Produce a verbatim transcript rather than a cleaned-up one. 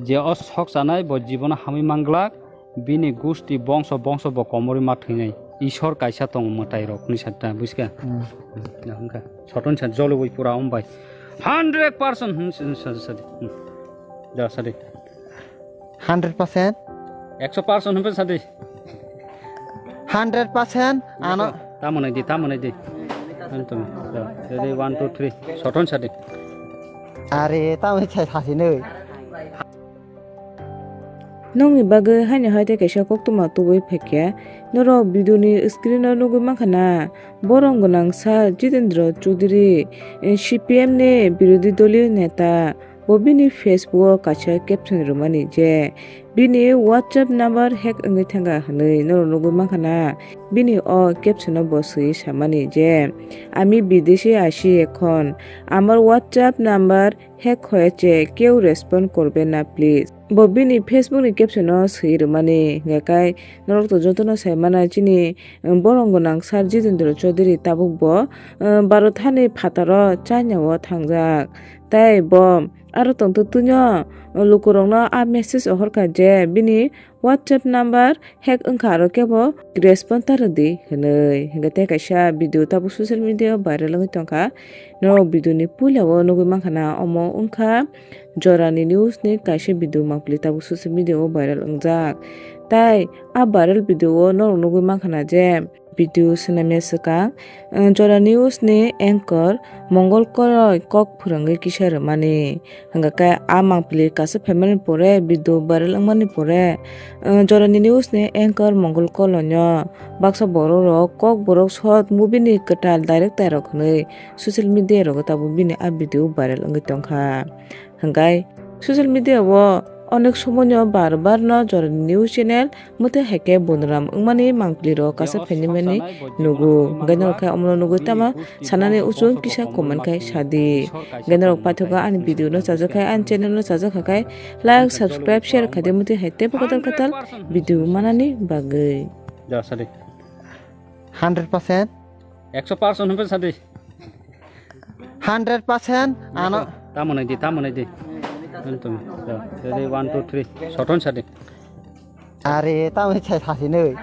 Je o sok chanai bo jibono hamwi manglak, bini gusti bongso bongso bo komorwi ma thwinai. Isor kaisa tongo mwtai rok hwnwi sa ta, buiska? Hmm. Na hwnkha. Soton sa jolobwi pura ombai. Hundred percent hwn sa, sa, sa, sa, hmm. Da, sa de. Hundred percent? Ekso percent hwn sa de. Hundred percent? Ano. Tamo nai di, tamo nai di. Antum. Da, ready, one, two, three. Soton sa de. Are, tamo chai sasi noi. Nokni bagwi haino hai tei kaisa koktwma tubui phaikha. Norok video ni screen o nugwi mankha na, borok gwnang sir Jitendra Choudhury, C P M ni birodhi doliyo neta. Bo bini Facebook o kaisa caption rwmani je bini WhatsApp number hack wngwi thangkha hwnwi norok nugwi mankha na. Bini o caption o bo swiwi samani je, "আমি বিদেশে আছি এখন, আমার WhatsApp number hack হয়েছে, কেউ respond করবে না please." Bo bini Facebook ni caption o swi rwmani, hwnkhe kai norok to jotono sai mano chini, um, borok gwnang sir Jitendra Choudhury tabuk bo, um, Bharat hani phataro China o thangjak. Tai bo aro tongtwtwino lukurokno a message o horkha je bini WhatsApp number hack wngkha aro kebo respond ta rwdi hwnwi. Hwnkhe tei kaisa video tabuk social media o viral wngwi tongkha. Norok video ni puila o nugwi mankha na omo wngkha Jorani News ni kaisa video mangpili tabuk social media o viral wngjak. Tai a viral video o norok nugwi mankha na je video swnamya swkang, eh, Jorani News ni anchor Mongol Koloi kok phwrwngwi kisa rwmani. Hwnkha khe a mangpili kaisa phaimani pore, video viral wngmani pore, eh, Jorani News ni anchor Mongol Koloi no baksa borok rok Kokborok short movie ni kwtal director rok hwnwi social media rogo tabuk bini a video viral wngwi tongkha. Hwnkhe social media o onek somoino bar bar no Jorani News channel mwtai hai khe Bonoram wngmani mangpili rok kaisa phainimani nugo. Hwnkhe norok khe omono nugwi tama sanani uchung kisa comment khai sadi. Hwnkhe norok paithago ani video no chajak khai, ani channel no chajak kha khai like, subscribe, share khai di, mwtai hai teibo kwtal kwtal video manani bagwi. Ja, sadi. Hundred percent? Ekso percent hwnwi sadi. Hundred percent? Ano. Tamo nai di, tamo nai di. Antum. Ja, ready, one, two, three. Soton sadi. Are, tamo chai sasi noi.